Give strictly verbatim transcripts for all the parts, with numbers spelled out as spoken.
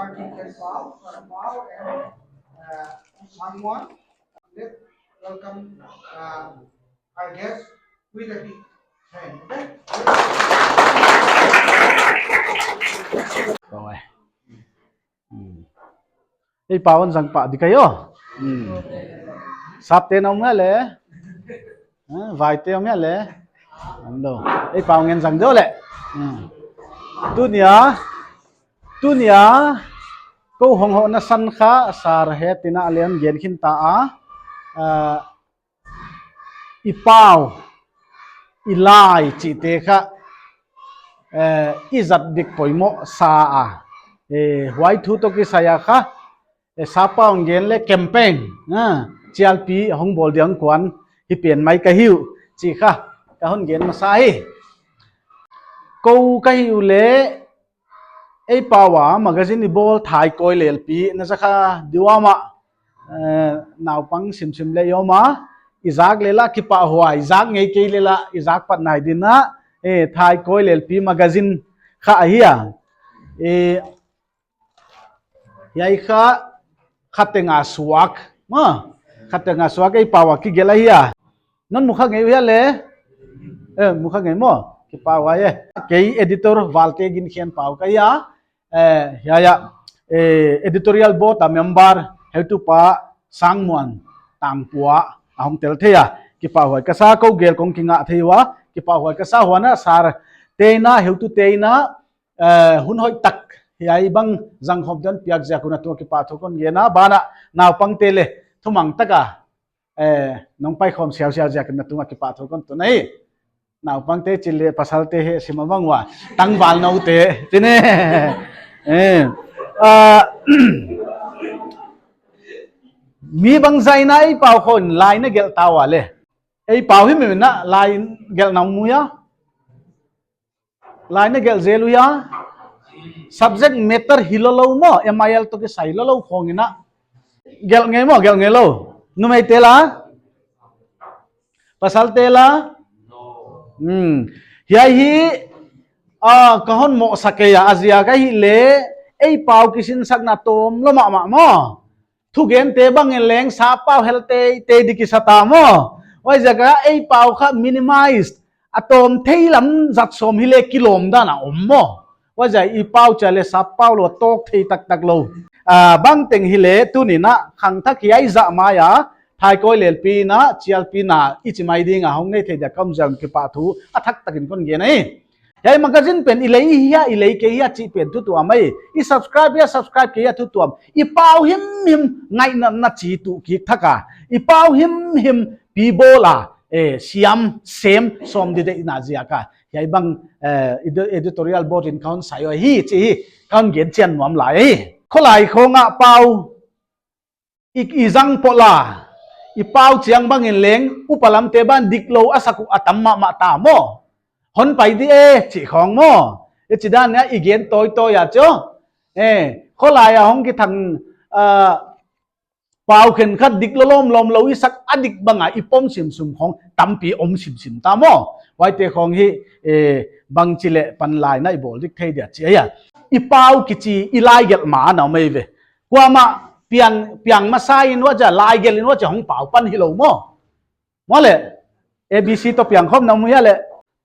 Martin Kenpau, Kenpau, and, uh, Sangmuan. Let's welcome, uh, our guest with a big hand, okay? Kong ai. Hmm. Ei pau hon zang pah di ka hia. Hmm. Sapte na om hia le. Ha, vaite om hia le. Om lou. Ei pau ngen zang deuh le. Hmm. Tunia, tunia, kou hong hohna san kha, Sir Hetina Lian gen khin ta a. Ah, i pau, i lai chihte kha, eh, i zat dik poimoh sa a. Eh, huai thu toh kisai a kha, eh, Sap pau gen le campaign, ah, chialpi hong bawl diang kuan hi pen mai ka hi uh, chih kha, ka hon gen masa hi. Kou ka hi uleh, ei pau a magazine i bawl Thaikawi Lelpi, na za kha diam a, eh, naupang simsim le i om a, i zak leh la kipahhuai, i zak ngei kei leh la, i zak pat nai ding a, eh, Thaikawi Lelpi magazine kha ahi a. Eh, hiai kha, kha teng a suak, ma, kha teng a suak ei pau a kigelh ahi a. Non mu kha ngei uh hia le? Eh, mu kha ngei maw? Kipahhuai e. Kei editor Valte Ginkhenpau ka hi a. Eh, hiai a, eh, editorial board a member, heutupa Sangmuan Tangpua a hong tel thei a. Kipahhuai ka sa, kou gel kong kingah thei ua. Kipahhuai ka sa huan a Sir te'n a, heutute in a, eh, hun hoih tak hiai bang zang khawm den piak ziak un a tung a kipahthu kon gen a, banah naupangte leh thumang tak a, eh, nong pai khawm siausiau ziak un a tung a kipahthu kon tun ahi. Naupangte chih leh pasalte hi sim a bang ua, tangval noute, chih ne. Eh, ah, mi bangzah in a ei pau khawng lai na gelh ta ua le. Ei pau himhim in a lai gelh na om uh hia? Lai na gelh zel uh hia? Subject matter hilou lou maw, M I L toh kisai lou lou khawng in a. Gelh ngei maw, gelh ngei lou. Numeite la? Pasalte la? Hmm. Hiai hi, ah, ka hon mohsa kei a, a ziak ahihleh, ei pau kisinsakna tawm lou mahmah maw. Thugente bang in leng Sap pau hel teitei di kisa ta maw. Huaiziak a ei pau kha minimize, a tawm thei lam zat sawm hileh kilawm dan a om maw. Huaiziak i pau chih leh Sap pau lou a tawk thei taktak lou. Ah, bangteng hileh tuni'n a khangthak hiai zah mai a, Thaikawi Lelpi in a, chialpina i chi mai ding a hong nei thei dia ka om ziak un kipahthu a thak tak in kon gen ahi. Hiai magazine pen i lei hia, i lei kei hia chih pen thu tuam ahi. I subscribe hia, subscribe kei hia thu tuam. I pau himhim ngaihna na chi tuh kik thak a. I pau himhim pi bawl a, eh, siam, sem, sawm di deihna ziak a. Hiai bang, eh, edo-, editorial board in ka hon sai uh ahi, chih hi, ka hon gen chian nuam lai ahi. Khawlai khawng a pau i, i zang pah la, i pau chiang bang in leng, upa lamte bang diklou a sak uh a tam mahmah ta maw. Hon pai di e, chih khawng maw. E chih dan in a i gen tawitawia chu. Eh, khawlai a hong kithang, ah, pau khenkhat diklou lawmlawm lou i sak a dik bang a i pom simsim khawng tampi om simsim ta maw. Huaite khawng hi, eh, bangchi leh panlai na i bawl dik thei dia chih ahi a. I pau kichi i lai gelh ma na om ei ve. Kuamah piang, piang masa in huchia, lai gelh in huchia hong pau pan hilou maw. Maw le, A B C toh piang khawm na om hia le.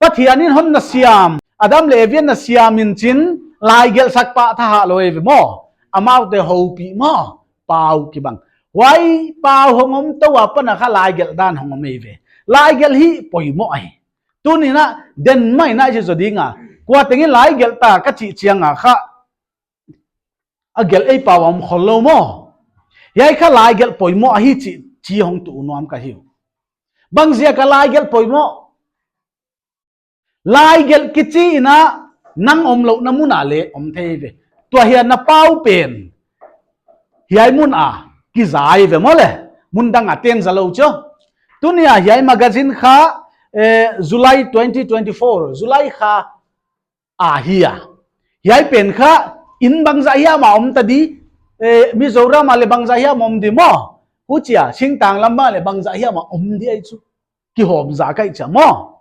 Pathian in hon na siam, Adam leh Evi in na siam in chin, lai gelh sak pah tha hah lou ei ve maw. Amaute houpih maw, pau kibang. Huai pau hong om tou a pan a kha lai gelh dan hong om ei ve. Lai gelh hi poimoh ahi. Tuni'n a den mai in a i chi zou ding a. Kua teng in lai gelh ta ka chih chiang a kha. A gelh ei pau a om khol lou maw. Hiai kha lai gelh poimoh ahi chih, chih hong tuh nuam ka hi uh. Bangziak a lai gelh poimoh. Lai gelh kichi in a nang omlouhna mun a leh om thei ve. Tua hiai na pau pen hiai mun a kiza ei ve maw le. Mun dang a te'n za lou chu. Tunia hiai magazine kha, eh, July twenty twenty-four, July kha ahi a. Hiai pen kha inn bangzah hiam a om ta di, eh, Mizoram a leh bangzah hiam om di maw. Huchia, singtang lam bang leh bangzah hiam a om di ahi chu. Kihawm zak ahi chia maw.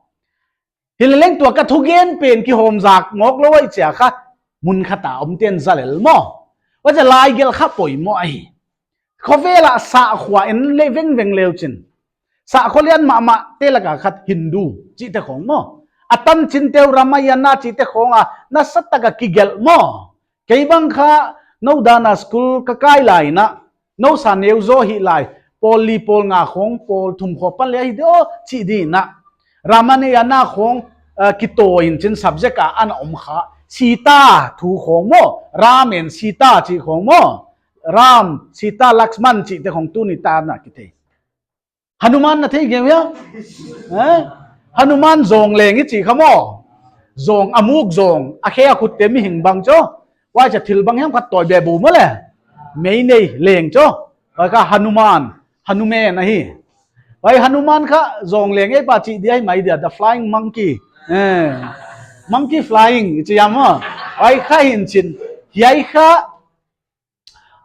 Hileleng tua ka thugen pen kihawm zak mawk lou ahi chia kha, mun khat a omte'n za lel maw. Huaiziak lai gelh kha poimoh ahi. Khovel a sahkhua en le vengveng leuchin, sahkhua lian mahmah te laka khat Hindu chihte khong maw, a tanchin teu Ramayana chihte khong a nasatak a kigelh maw. Kei bang kha nou dan a school ka kai lai in a, nou sa neu zaw hi lai, pawl li pawl nga khong, pawl thum khong pan le hi de aw chih di in a, Ramayana khong, eh, kitawi in chin subject a ana om kha. Sita thu khong maw, Ram and Sita chih khong maw, Ram, Sita, Lakshman chihte khong tuni tan a kithei. Hanuman na thei ngei hia? Eh? Hanuman zawng leng i chi kha maw. Zawng, a muk zawng, a khe a khutte mihing bang chu. Huaiziak thil bang hiam khat tawi be bu maw le. Mei nei leng chu. Huai kha Hanuman, Hanuman ahi. Huai Hanuman kha zawng leng ei pa chih di ahi mai dia, the flying monkey. Eh. Monkey flying, i chi a maw. Huai kha hi'n chin. Hiai kha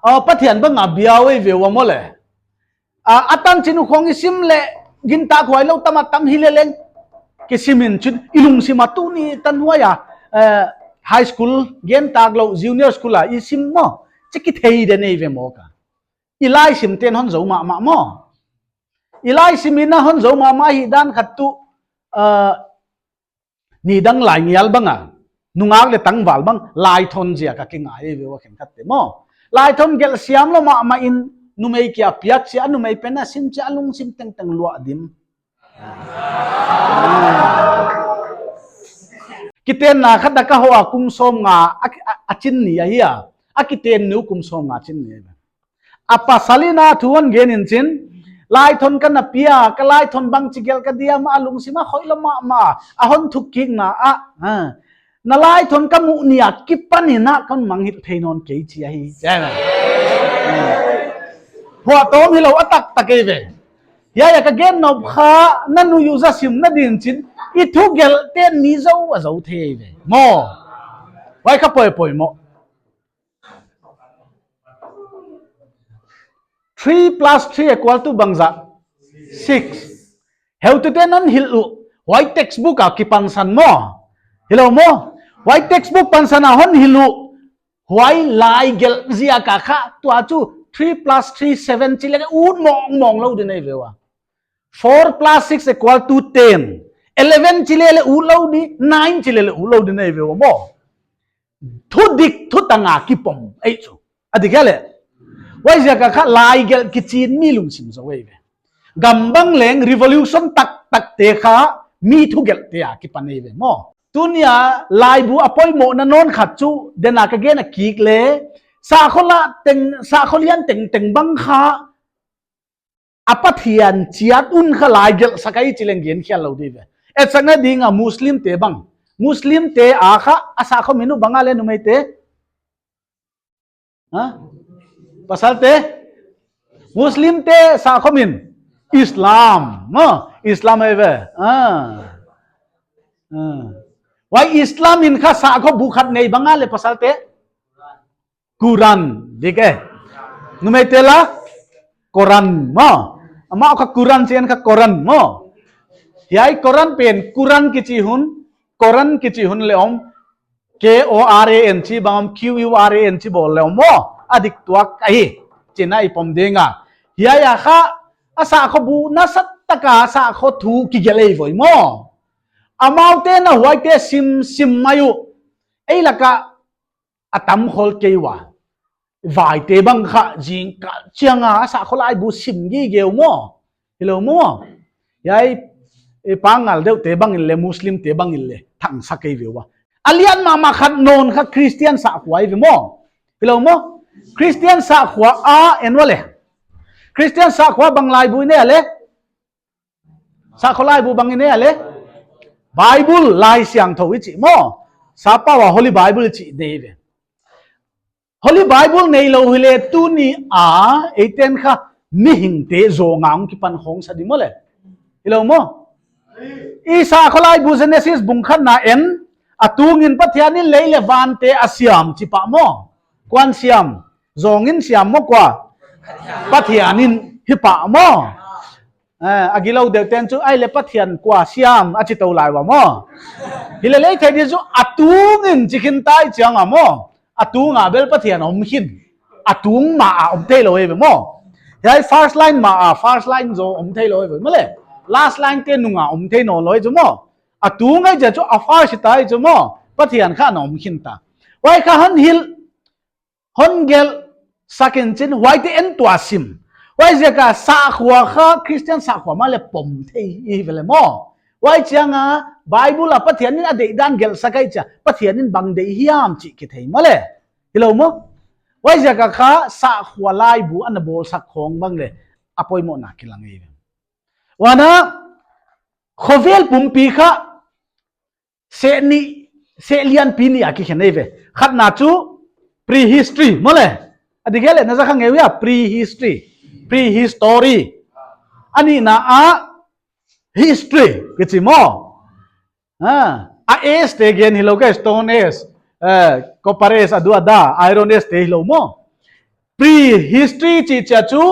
Ah, Pathian bang a biau ei ve ua maw le. Ah, a tanchin uh khong i sim le, gintak huai lou tam a tam hi le leng. Kisimin chin, i lungsim a tuni tan huai a, eh, high school, gen tak lou, junior school a, i sim maw. Chi kithei den ei ve maw ka. I laisim ten hon zou mahmah maw. I laisim in a hon zou mahmah hi dan khat tu, ah, nidang lai ngial bang a, nungak le tangval bang, laithon ziak a kingai ei ve ua khenkhatte maw. Laithon gelh siam lou mahmah in, numei kia piak sia, numei pen a sin sia, a lungsim tengteng luah dim. Kitenna khat a ka hoh a kum sawmnga, a, a, a chin ni ahi a. A kiten ni uh kum sawmnga chin ni ahi. A pasal in a thu hon gen in chin, laithon ka na pia, ka laithon bangchi gelh ka diam a, lungsim a khoih lou mahmah, a hon thuk kikna ah, ha. Na laithon ka muh ni a kipan in a kon mangngilh thei nawn kei chi ahi. Huai tawm hilou a taktak ei ve. Hiai a ka gen nop kha, na nu yu za sim na din chin, i thugelh ten mi zou a zou thei ve. Maw. Huai kha poimoh. Three plus three equal to bangzah? Six. Heutute'n hon hilh uh, huai textbook a kipansan maw. Hilou maw. Huai textbook pansan a hon hilh uh, huai lai gelh ziak a kha, tua chu three plus three, seven chi le ut mawngmawng lou di nei ve ua. Four plus six equal to ten. Eleven chi le le ut lou di, nine chi le le ut lou di nei ve ua maw. Thudik, thutang a kipom, ei chu. A dik hia le. Huaiziak a kha lai gelh kichin mi lungsim zou ei ve. Gam bang leng revolution taktak te kha mi thugelh te a kipan ei ve maw. Tuni a laibu a poimohna nawn khat chu, den a ka gen a kik le, sahkhua la teng, sahkhua lian tengteng bang kha, a Pathian chiat un kha lai gelh sak ahi chi leng gen khial lou di ve. Etsakna ding a Muslim te bang. Muslim te a kha a sahkhua min uh bang a le numei te. Ha? Pasal te? Muslim te sahkhua min. Islam. Maw? Islam ei ve. Ah. Ah. Huai Islam in kha sahkhua bu khat nei bang a le pasal te. Quran, dik e. Numei te la? Koran, maw. Amau kha Quran chih en kha Koran, maw. Hiai Koran pen, Quran kichi hun, Koran kichi hun le om, K O R A N chi bang om, Q U R A N chi bawl le om maw. A dik tuak ahi. Chihna i pom ding a. Hiai a kha, a sahkhua bu nasatak a sahkhua thu kigelh ei ve ua maw. Amau te'n a huaite sim, sim mai uh. Ei laka a tam khol kei ua. Vaite bang kha zingkal chiang a, a sahkhua laibu sim gige uh maw. Hilou maw. Hiai, e, Pangal deuh te bang in le, Muslim te bang in le, thangsak ei ve ua. A lian mahmah khat nawn kha Christian sahkhua ei ve maw. Hilou maw. Christian sahkhua a en ua le. Christian sahkhua bang laibu i nei a le. Sahkhua laibu bang i nei a le. Bible, Laisiangthou i chih maw. Sapau a Holy Bible chih di ve. Holy Bible neilou hi le tuni a, eite'n kha mihing te zawnga hong kipan khong sa di maw le. Hilou maw. I sahkhua laibu Genesis bung khatna en, a tung in Pathian in lei le van te a siam chi pah maw. Kua'n siam, zawng in siam maw kua. Pathian in hi pah maw. Eh, a gilou deuh te'n chu, ai le Pathian kua siam, a chi tou lai ua maw. Hi le lei thei di chu, a tung in chi khin tai chiang a maw. A tung a bel Pathian om khin. A tung mah a om thei lou eive maw. Hiai first line mah a first line zaw om thei lou eive maw le. Last line te nung a om thei nawn lou ei chu maw. A tung ei chia chu a first hi ta ei chu maw. Pathian kha na om khin ta. Huai kha hon hilh, hon gelh sak in chin, huaite en tua sim. Huaiziak a sakhua kha, Christian sakhua mah le pom thei hi ve le maw. Huai chiang a Bible a Pathian in a deihdan gelh sak ei chia, Pathian in bang deih hiam chih kithei maw le. Hilou maw? Huaiziak a kha sakhua laibu ana bawl sak khong bang le a poimohna kilang ei ve. Huan a khovel pumpi kha seh nih, seh lianpi nih a kikhen ei ve. Khatna chu prehistory maw le. A dik e le, na za kha ngei uh hia, prehistory, prehistory. A nihna a history kichi maw. A, a age te gen hilou ka, Stone Age, eh, Copper Age, a du a da, Iron Age te hilou maw. Prehistory chih chia chu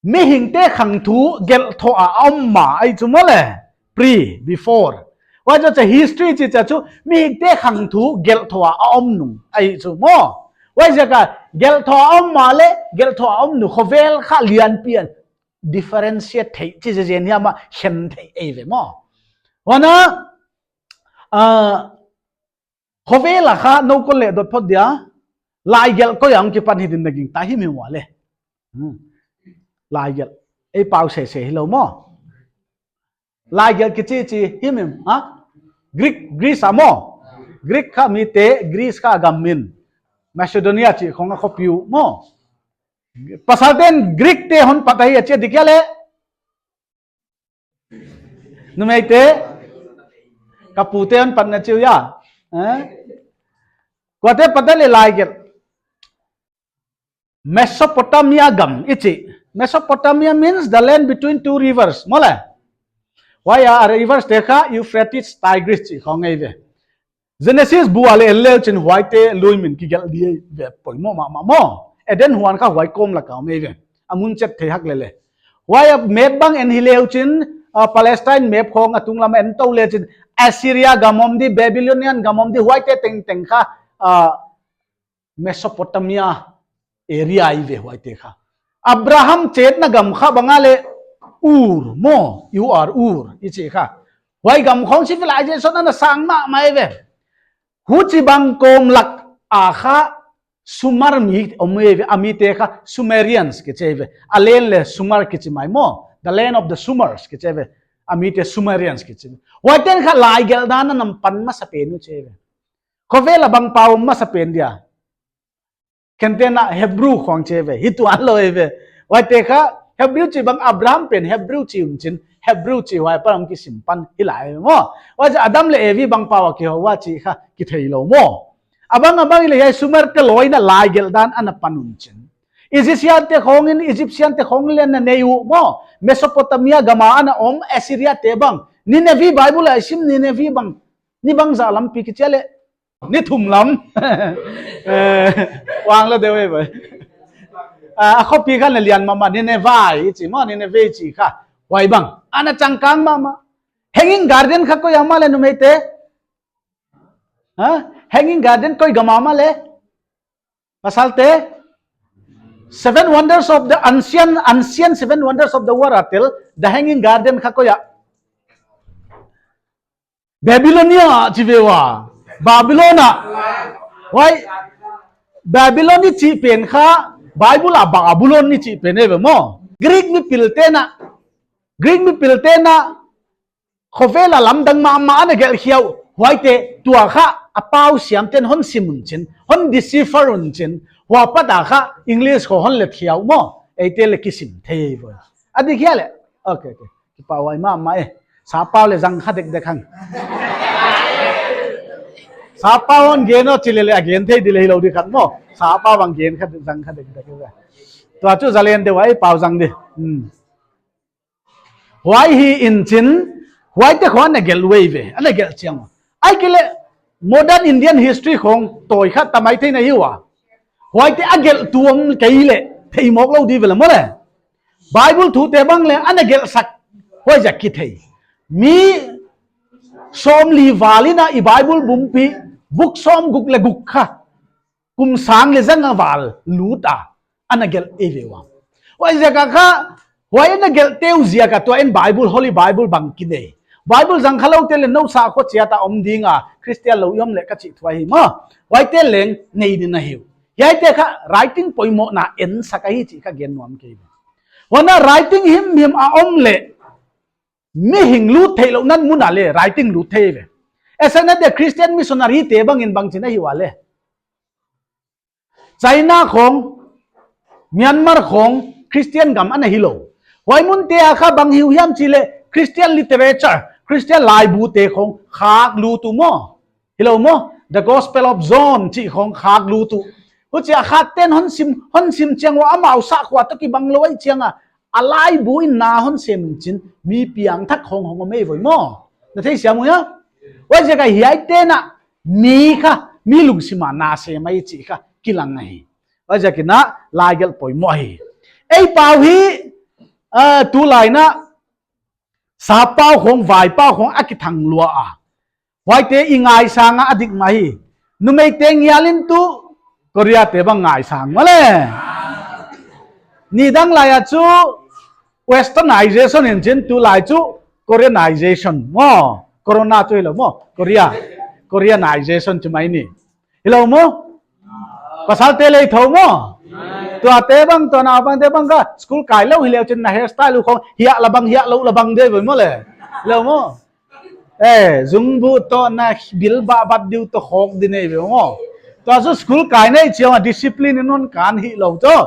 mihingte khang thu gelh thoh a om mah ei chu maw le. Pre, before. Huai chu chia history chih chia chu mihingte khang thu gelh thoh a om nung ei chu maw. Huaiziak a gelh thoh a om mah le gelh thoh a om nung khovel kha lianpi a differentiate thei chi zen hiam a khen thei ei ve maw. Huan a, ah, khovel a kha nou kon le dot phot dia, laigelh koi a hong kipan hi din na gingta himhim ua le. Hmm. Laigelh. Ei pau sese hilou maw. Laigelh kichi chi himhim, ha? Greek, Greece a maw. Greek kha mite, Greece kha gam min. Macedonia chih khong a khopi uh maw. Pasal ten Greek te hon pat ahi a chia dik e le. Numeite, ka pute hon patna chi uh hia. Eh? Kuate pat a le laigelh. Mesopotamia gam i chih. Mesopotamia means the land between two rivers. Maw le. Huai a rivers te kha Euphrates, Tigris chih khong ei ve. Genesis bu a le en leu chin huaite lui min kigelh di ei ve, poimoh mahmah maw. Eden huan kha huai kawm lak a om ei ve. A mun chet thei hak lele. Huai a map bang en hi leu chin, ah, Palestine map khong a tunglam en tou le chin Assyria gam om di, Babylonian gam om di, huaite tengteng kha, ah, Mesopotamia area i ve huaite kha. Abraham chetna gam kha bang a le Ur maw, U R, Ur i chih kha. Huai gam khong civilization ana sang mahmah ei ve. Huchibang kawm lak a kha Sumer mi om ei ve, a mite kha Sumerians kichi ei ve. A land le Sumer kichi mai maw. The land of the Sumers kichi ei ve. A mite Sumerians kichi ei ve. Huaiten kha laigelh dan a na pan masapen uh chi ei ve. Khovel a bang pau masapen dia. Khenkhatte'n Hebrew khong chi ei ve, hi tuan lou ei ve. Huaite kha Hebrew chih bang Abraham pen Hebrew chih un chin, Hebrew chih huai pan hong kisim pan hi lai maw. Huai chu Adam le Evi bang pau a kihoh ua chih kha kithei lou maw. A bang a bang le hiai Sumer te lou in a laigelh dan ana pan un chin. Egyptian te khong in, Egyptian te khong in le na nei uh maw. Mesopotamia gam a ana om, Assyria te bang. Nineveh Bible a i sim Nineveh bang. Ni bangzah lampi kichi a le. Ni thum lam. Eh, vang lou deuh ei ve. Ah, a khopi kha na lian mahmah, Nineveh i chi maw, Nineveh i chi kha. Huai bang. Ana changkang mahmah. Hanging Garden kha koi a maw le numeite. Ha? Hanging Garden koi gam a maw le. Pasal te. Seven wonders of the ancient, ancient seven wonders of the world a tel. The Hanging Garden kha koi a. Babylonia chi ve ua. Babylon a. Huai. Babylon i chih pen kha Bible a Babylon i chih pen ei ve maw. Greek mipil te'n a. Greek mipil te'n a. Khovel a lamdang mahmah ana gelh khia uh. Huaite tua kha a pau siam ten hon sim un chin. Hon decipher un chin. Huai pat a kha English khong hon let khia uh maw. Eite le kisim thei ei ve. A dik hia le. Okay, okay. Kipahhuai mahmah e. Sappau le zang kha dekdek hang. Sappau hon gen aw chi lele a gen thei di le hilou di khat maw. Sappau bang gen kha, zang kha dekdek e. Tua chu zalen deuh a i pau zang di. Hmm. Huai hi in chin, huaite khong ana gelh uh ei ve, ana gelh chiang. Ahihkeileh modern Indian history khong tawi kha tamai thei na hi ua. Huaite a gelh tuam kei le, thei mawk lou di ve le maw le. Bible thute bang le ana gelh sak, huaiziak kithei. Mi sawmli val in a i Bible bumpi, book sawmguk le guk kha. kum sang leh zanga val lut a, ana gelh ei ve ua. Huaiziak a kha, huai ana gelhte uh ziak a tua in Bible, Holy Bible bang kinei. Bible zang khalou te leh nou sahkhua chiat a om ding a, Christian lou i om leh ka chih thu ahi maw. Huaite leng nei ding ahi uh. Hiaite kha writing poimohna ensak ahi chih kha gen nuam kei. Huan a writing himhim a om leh, mihing lut theihlouhna mun a leh writing lut thei ve. Ensak na dia Christian missionary te bang in bangchin ahi ua leh, China khong, Myanmar khong Christian gam ana hilou. Huai munte a kha bang hi uh hiam chih leh Christian literature, Christian laibu te khong khak lut uh maw. Hilou maw, The Gospel of John chih khong khak lut uh. Huchia khat ten hon sim, hon sim chiang ua amau sahkhua toh kibang lou ahih chiang a, a laibu in na hon sem in chin, mi piangthak khong hong om ei ve maw. Na theisiam uh hia? Huaiziak a hiaite'n a mi kha, mi lungsim a na sem ahi chih kha kilang ahi. Huaiziak in a laigelh poimoh ahi. Ei pau hi, ah, tulai in a, sappau khong, vaipau khong a kithang lua a. Huaite i ngaisang a a dik mah hi. Numeite ngial in tu Korea te bang ngaisang maw leh. Nidang lai a chu Westernization in chin, tulai chu Koreanization maw. Corona chu hilou maw. Korea. Koreanization chu mai ni. Hilou maw? Pasalte leh thou maw? Tuate bang, tua naupangte bang kha school kai lou hileh chin na hairstyle uh khong hiah la bang, hiah lou la bang ding ve maw leh. Hilou maw? Eh, zungbu toh na bilbah bat diu toh khawk ding nei ve maw. Tua chu school kai nei chiang a discipline in non kan hilou toh.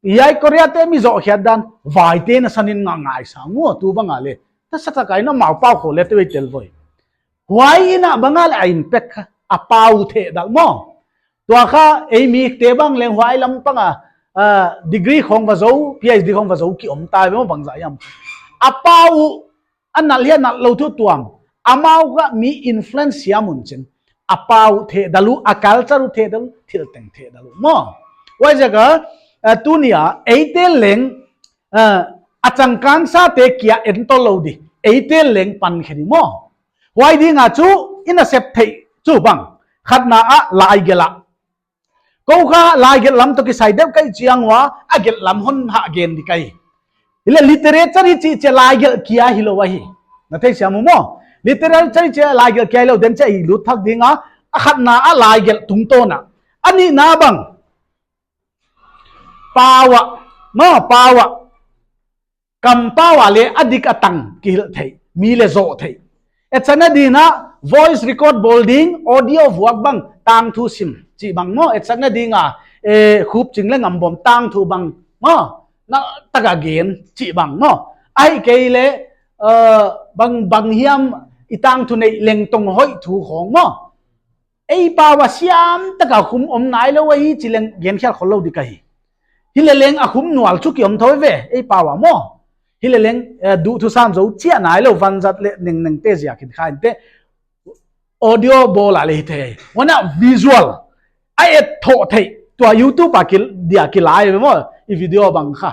Hiai Korea te mi zoh khiat dan, vaite na san in nga ngaisang ua tu bang a leh. Ta sa ta kai na mau pau kho leh te ve tel voi. Huai in a bang a leh a impact kha, a pau uh thehdalh maw. Tua kha ei mite bang leng huai lampang a, ah, degree khong va zou, P H D khong va zou ki om ta ve maw bangzah hiam. A pau uh a nalh hia nalh lou thu tuam. Amau kha mi influence siam un chin. A pau uh thehdalh uh, a culture uh thehdalh uh, thil teng thehdalh uh maw. Huaiziak a, ah, tuni a, eite leng, ah, a changkang sate kia en tawlou di. Eite leng pan khe di maw. Huai ding a chu i na sep theih chu bang. Khatna a laigelh a. Kou kha laigelh lam toh kisai deuh ka hih chiang ua, a gelh lam hon hah gen di ka hi. Hileh literature i chih chih laigelh kia hilou ahi. Na theisiam uh maw? Literature i chih laigelh kia hilou den chih i lut thak ding a, a khatna a laigelh tungtawn a. A nihna bang. Pau a, maw pau a. Kampau a leh a dik a tang kihilh theih, mi leh zoh theih. Etsakna ding in a voice record bawl ding, audio vuak bang, tangthu sim, chih bang maw, etsakna ding a, eh, Khupching leh Ngambawm tangthu bang, maw, nalh tak a gen, chih bang maw. Ahihkeileh, eh, bang, bang hiam i tangthu neih leng tong hoih thu khong maw. Ei pau a siam tak a khum om nailou ahi chih leng gen khial khollou di ka hi. Hileh leng a khum nual chu ki om thou ve, ei pau a maw. Hileh leng, eh, duhthusam zou chiah nailou vanzat leh nengneng te ziak in kha in te. Audio bawl a leh hi thei. Huan a visual. A et thoh theih. Tua YouTube a ki, dia ki la ve maw. I video bang kha.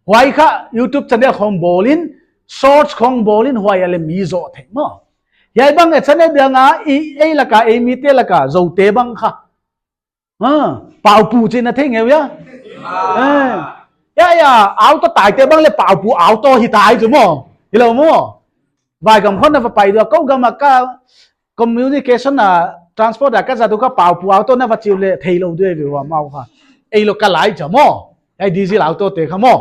Huai kha YouTube channel khong bawl in, shorts khong bawl in, huai a leh mi zoh theih maw. Hiai bang etsakna ding a, i, ei lak a, ei mite lak a, Zoute bang kha. Ha, paupu chih na thei ngei uh hia? Eh. Ya, ya, auto taite bang leh paupu auto hi tai chu maw. Hilou maw. Vai gam khong na va pai dua, kou gam a ka communication a transport a ka zat uh kha paupu auto na va chi uh leh theilou ding ve ua mau kha. Ei lou ka lai cha maw. Ei diesel auto te kha maw.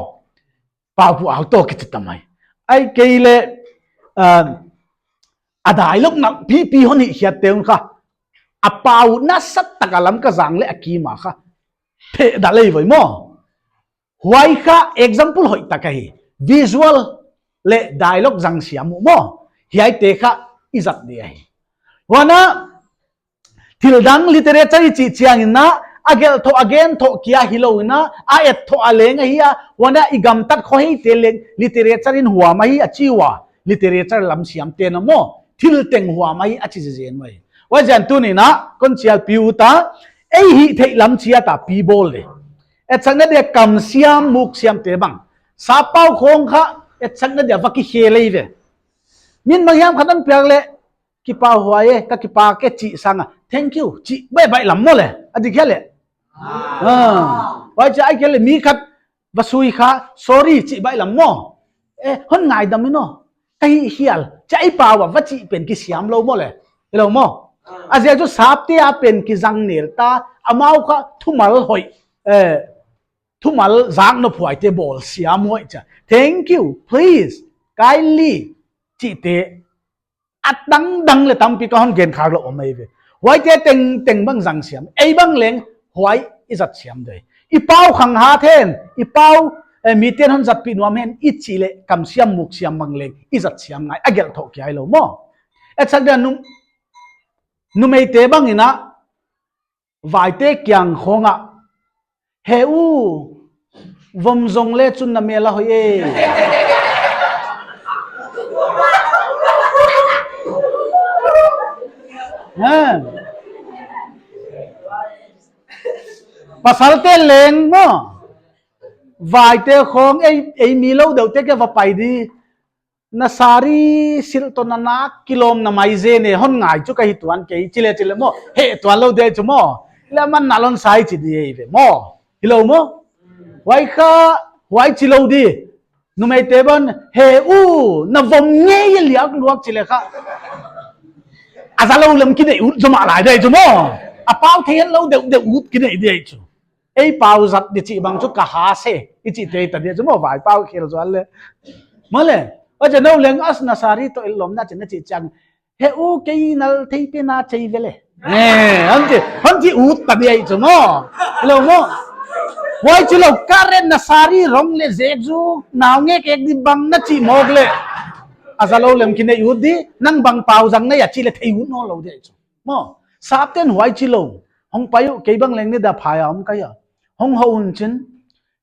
Paupu auto kichi ta mai. Ahihkeileh, ah, a dialogue nalh pipi hon hih khiat te un kha. A pau uh nasat tak a lam ka zang leh a kim a kha. Thehdalh leh voi maw. Huai kha example hoih tak ahi. Visual leh dialogue zang siam uh maw. Hiaite kha i zat di ahi. Huan a, thil dang literature i chih chiang in a, a gelh thoh, a gen thoh kia hilou in a, a et thoh a leng ahi a, huan a i gamtat khoheite leng literature in huam ahi a chi ua, literature lam siamte'n a maw, thil teng huam ahi a chi zenzen uh ahi. Huaiziakin tuni in a, kon chial pi uh ta, ei hih theih lam chiat a pi bawl di. Etsakna dia kam siam, muk siam te bang. Sappau khong kha, etsakna dia va kikhel lei ve. Min bang hiam khat hon piak leh, kipahhuai e, ka kipak e chih sanga, thank you chih baihbaih lam maw le, a dik hia le. Ah. Huai chih ahihkeileh mi khat va sui kha, sorry chih baihlam maw. Eh, hon ngaidam in aw. Ka hihkhial, chih i pau a va chih pen kisiam lou maw le. Hilou maw. A ziak chu sapte a pen kizang nel ta, amau kha thumal hoih, eh, thumal zak nophuaite bawl siam hoih chia. Thank you, please, kindly, chihte a dangdang leh tampi ka hon gen khak lou om ei ve. Huaite tengteng bang zang siam. Ei bang leng huai i zat siam dei. I pau khanghat hen, i pau, eh, miten hon zatpih nuam hen, i chih leh kamsiam muksiam bang leng i zat siam ngai, a gelh thoh kia hilou maw. Etsak dia num-, numeite bang in a, vaite kiang khawng ah, he u, vom zong le chun na mel a hoih e. Ha. Pasalte leng maw. Vaite khawng ei, ei mi lou deuhte ke va pai di. Na sari silh toh na nak kilawm na mai zen e, hon ngai chu ka hi tuan kei, chi le chi le maw, heh tuan lou dei chu maw. Le man na lon sai chi di ei ve maw. Hilou maw. Huai kha, huai chi lou di. Numeite bang, he u, na vom ngei liak luak chi le kha. A za lou lem kinei ut zomah lai dei chu maw. A pau thei lou deuhdeuh ut kinei dei chu. Ei pau zat di chih bang chu ka ha se, i chih tei ta dia chu maw, vai pau khel zual le. Maw le, a je nou leng as na sari toh i lawm na chih na chih chiang. He u kei nal thei pe na chei ve le. Eh, hon chi, hon chi ut ta dia chu maw. Lou maw. Huai chi lou ka ren na sari rong le zek zu, nau ngek ek di bang na chih mawk le. A za lou lem kinei ut di, nang bang pau zang na ya chih le thei ut nawn lou dia chu. Maw, sapten huai chi lou. Hong pai uh, kei bang leng ni da phai a om ka hia. Hong hou un chin.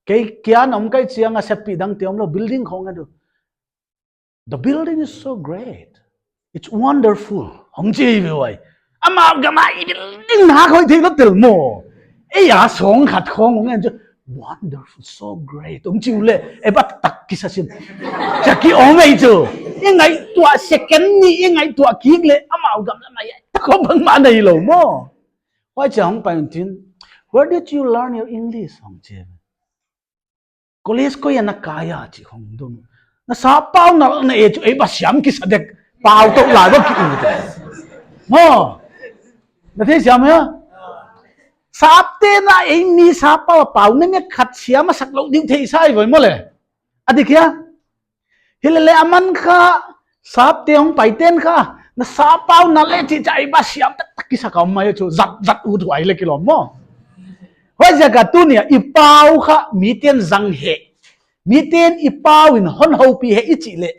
Kei kia na om ka hih chiang a seppih dangte om lou, building khawng a du. The building is so great. It's wonderful. Hong chi ve huai. Amau gam a i building na khoi thei lou tel maw. Ei a song khat khawng hong en chu. Wonderful, so great. Hong chi u le, e bat tak kisa sim. Chia ki om ei chu. I ngaihtuah second ni, i ngaihtuah kik le, amau gam lam a i ta khawng bangmah nei lou maw. Huai chia hong pai un chin. Where did you learn your English? Hong chi. College koi a na kai a chi hong dong. Na sappau nalh na e chu ei ba siam kisa dek pau toh lai ba ki u te. Maw. Na thei siam hia? Sapte na ei mi sappau a pau ne ne khat siam a sak lou diu thei sa ei voi maw le. A dik hia? Hilele aman kha, sapte hong paiten kha, na sappau nalh le chih chia ei ba siam taktak kisa ka om mai chu, zat, zat ut huai le kilawm maw. Huaiziak a tuni a, i pau kha, miten zang heh. Miten i pau in hon houpih heh i chih le.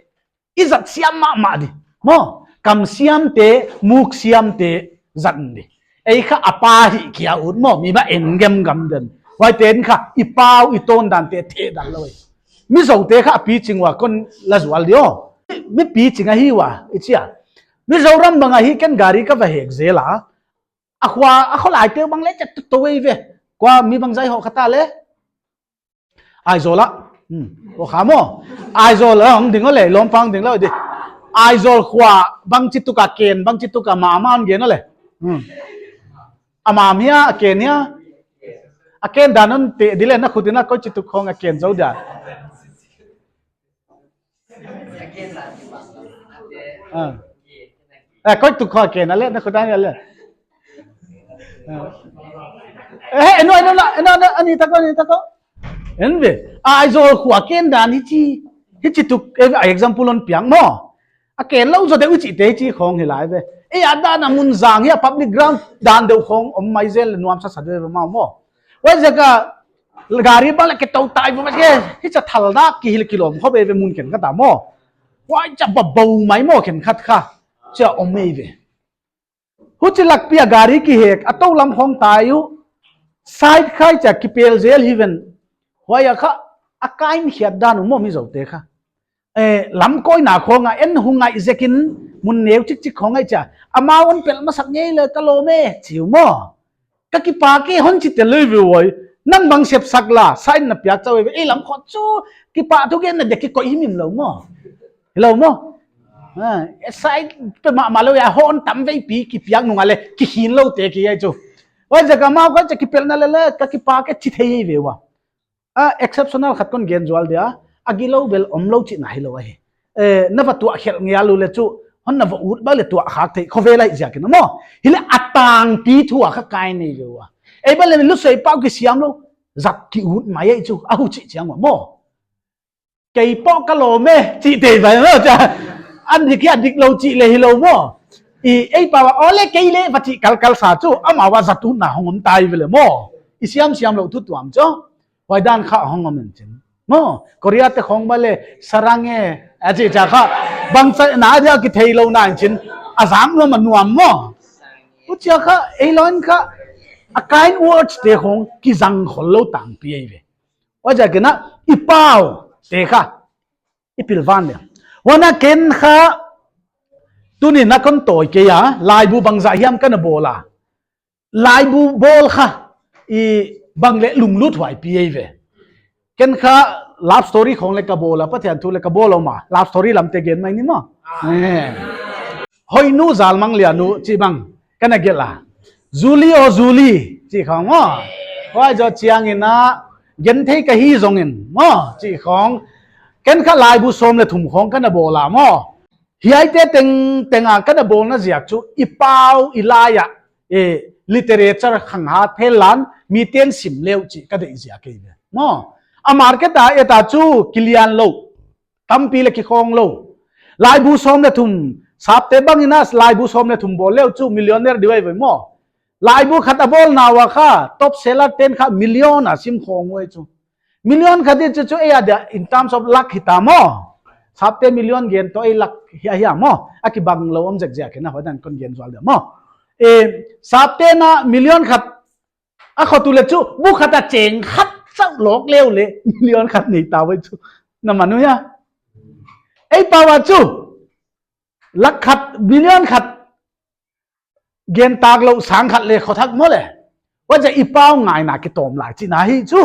I zat siam mahmah di. Maw, kamsiamte, muksiamte, zat di. Ei kha a pa hi kia ut maw, mi ba en gem gam den. Huaiten kha, i pau, i tawndante, theh dan lou ei. Mizote kha a piching ua kon la zual di aw. Mi piching ahi ua, i chia. Mizoram bang ahi ken gari ka va hek zel a. A khua, a khua laite bang le chet to ei ve. Kua mi bang zai ho kha ta le. Aizawl ah. Hmm. O kha maw. Aizawl ah hong ding o le, lawmpa ding lou di. Aizawl khua bangchituk a ken, bangchituk a mam a hon gen o le. Hmm. A mam hia, a ken hia. A ken dan hon teh di le na khut in a koichituk khawng a ken zou dia. Ah. Eh, koituk khawng a ken a le, na khut in a le. Ah. Eh, eno, eno, eno, eno, ani ta ko, ani ta ko. En ve. Aizawl khua ken dan hichi. Hichituk, eh, example hon piak maw. A ken lou zaw deuh hichite hichi khawng hi lai ve. Eh, a dan a mun zang hia public ground dan deuh khawng om mai zel le nuamsa sa deuh ve maw maw. Huaiziak a gari bang le ke tou tai vo ma ke. Hicha thal dak ki hil kilawm khop ei ve mun khenkhat a maw. Huai cha ba bou mai maw khenkhat kha. Cha om ei ve. Huchi lakpi a gari kihek, a tou lam khawng tai uh, side khai chia kipel zel hi ven. Huai a kha, a kain khiat dan uh maw Mizote kha. Eh, lam kawina khawng a en hu ngai zek in, mun neu chikchik khawng ngai chia. Amau hon pel masak ngei le ka lawm e, chi u maw. Ka kipak e hon chi tel lou ve huai. Nang bang sepsak la, sign na piak chauh ve. Ei lam khawng chu, kipak thugen na dek kikoih himhim lou maw. Hilou maw. Ah, excited mahmah lou a, hon tamveipi kipiak nung a leh kikhin lou te ki ai chu. Huaiziak a amau kha cha kipelhna leh leh ka kipak e chi thei ve ua. A exceptional khat kon gen zual dia, a gilou bel omlou chihna hilou ahi. Eh, na va tuah khelh ngial uleh chu, hon na va ut bang leh tuah khak thei khovel ahi ziakin maw. Hileh a tangpi thu a kha kai nei ve ua. Ei bang leh lusei pau kisiam lou, zat ki ut mai ei chu, a huchi chiang ua maw. Kei pawh ka lawm e, chih te vai maw cha. An dik hi a diklou chih leh hilou maw. I, ei pau a, aw leh kei leh va chih kalkal sa chu, amau a zat utna hong om tai ve leh maw. I siamsiam lou thu tuam chu. Huai dan kha hong om in chin. Maw, Korea te khong bang leh, sarang e, a chih cha kha. Bangchi na dia kitheilou na in chin. A zang nuam a nuam maw. Huchia kha, ei lou in kha, a kind words te khong kizang khollou tangpi ei ve. Huaiziakin i pau te kha i pilvan le. Huan a ken kha tuni'n a kon tawi kei a, laibu bangzah hiam ka na bawl a. Laibu bawl kha i bang leh lunglut huai pi ei ve. Ken kha love story khong leh ka bawl a, Pathian thu leh ka bawl a maw. Love story lam te gen mai ni maw. Eh. Hoihnu Zalmanglianu chih bang ka na gelh a. Julie aw Julie chih khong maw. Huai zoh chiangin a genthei ka hi zongin maw chih khong. Ken kha laibu sawm leh thum khong ka na bawl a maw. Hiaite tengteng a ka na bawlna ziak chu i pau i lai a, eh, literature khang ha thei lan mite'n sim leh uh chih ka deih ziak ei ve. Maw. A market a et a chu kilian lou. Tampi leh kikhawng lou. Laibu sawm leh thum, Sapte bangin a laibu sawm leh thum bawl leh uh chu millionaire di uh ei ve maw. Laibu khat a bawlna ua kha, top seller te'n kha million a sim khawng uh ei chu. Million khat di chu chu ei a dia, in terms of lakh hita maw. Sapte million gen toh ei lakh hia hia maw. A kibang lou om zekzek in a huai dan kon gen zual dia maw. Eh, Sapte'n a million khat a khot uleh chu, bu khat a cheng khat chauh lawk leh uleh, million khat nei ta uh ei chu. Na man uh hia. Ei pau a chu, lakh khat, million khat, gen tak lou sang khat leh khothak maw leh. Huaiziak i pau ngaihna kitawm lai chihna hi chu.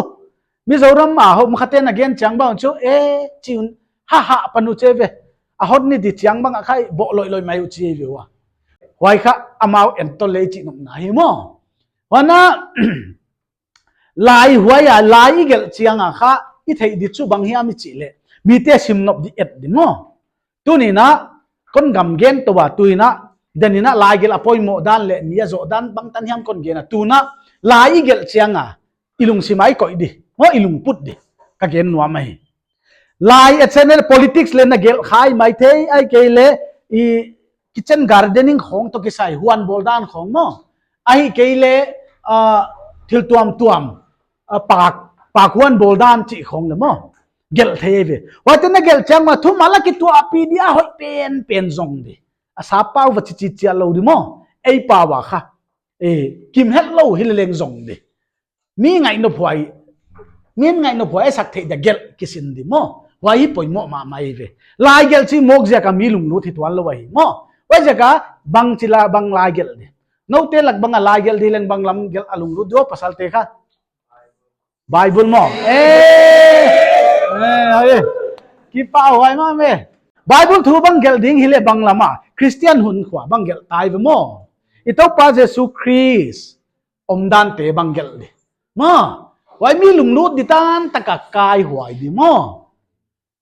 Mizoram a hom khat te'n a gen chiang bang chu, eh, chi un, ha ha pan uh che ve. A hot ni di chiang bang a khai, bawh loihloi mai uh chi ei ve ua. Huai kha amau en tawm leh chih nopna hi maw. Huan a, lai huai a, lai i gelh chiang a kha, i theih di chu bang hiam i chih leh. Mite sim nop di et di maw. Tuni'n a, kon gam gen toh a, tuin a, den in a lai gelh a poimoh dan leh, mi a zoh dan bangtan hiam kon gen a, tuin a, lai i gelh chiang a, i lungsim a i koih di, maw i lungput di, ka gen nuam ahi. Lai et sene politics leh na gelh khai maithei, ahihkeileh, i kitchen gardening khong toh kisai huan bawl dan khong maw. Ahihkeileh, ah, thil tuamtuam, ah, pak, pak huan bawl dan chih khong leh maw. Gelh thei ve. Huaite na gelh chiang ua thumal a kituahpih di a hoih penpen zong di. A sap pau va chichi chiat lou di maw. Ei pau a kha. Eh, kim hetlou hi leleng zong di. Mi ngaihnop huai. Min ngaihnop huai sak theih dia gelh kisin di maw. Huai hi poimoh mahmah ei ve. Lai gelh chih mawk ziak a mi lunglut hi tuan lou ahi maw. Huaiziak a bangchi la bang lai gelh di. Noute lak bang a lai gelh di leng bang lam gelh a lunglut di uh pasalte kha. Bible maw. Eh, eh, eh. Kipahhuai mahmah e. Bible thu bang gelh ding hileh bang lam a. Christian hunkhua bang gelh tai ve maw. I Toupa Jesu Khrist omdante bang gelh di. Maw. Huai mi lunglut di tan tak a kaihuai di maw.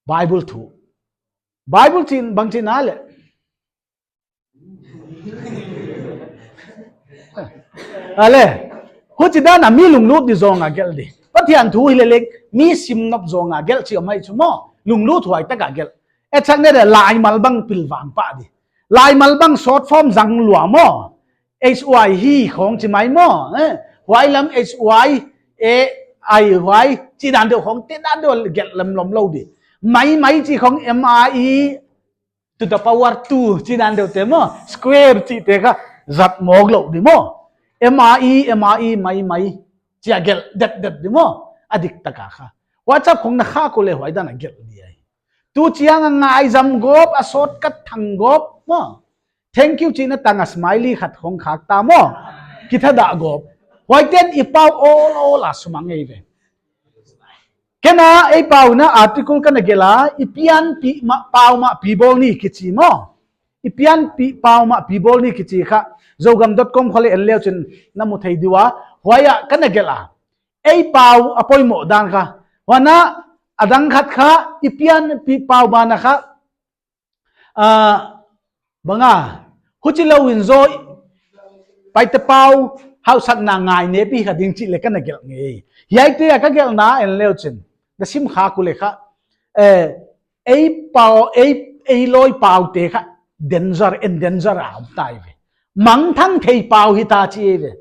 Bible thu. Bible chih bangchi na leh. A leh, huchi dan a mi lunglut di zong a gelh di. Pathian thu hi leleng, mi sim nop zong a gelh chih om ahi chu maw. Lunglut huai tak a gelh. Etsakna dia laimal bang pilvang pah di. Laimal bang short form zang lua maw. H Y hi khong chi mai maw. Eh, huai lam H Y, A I Y, chi dan deuh khong te dan deuh gelh lam lom lou di. Mai mai chi khong M I E, to the power two, chi dan deuh te maw, square chih te kha, zat mawk lou di maw. M I E, M I E, mai mai, chi a gelh det det di maw, a dik tak a kha. WhatsApp khong na khak uleh huai dan a gelh di ahi. Tu chiang a ngaizam gawp, a shortcut thang gawp maw. Thank you chihna tang a smiley khat khong khak ta maw. Kithadah gawp. Huaite'n i pau awl awl a sumang ei ve. Ken a, ei pau in a article ka na gelh a, i pianpih mah, pau mahpih bawl ni kichi maw. i pianpih pau mah pi bawl ni kichi kha, zogam dot com khong leh en leuchin na mu thei di ua, huai ah ka na gelh a. Ei pau a poimoh dan kha. Huan a, a dang khat kha, i pianpih pau banah kha, ah, bang a, huchi lou in zaw, Paite pau, hausakna ngai nepi kha ding chih leh ka na gelh ngei. Hiaite a ka gelhna en leuchin, na sim kha uh leh kha, eh, ei pau, ei, ei lawi paute kha, danger, endanger a om ta ve. Mangthang thei pau hita chi ve.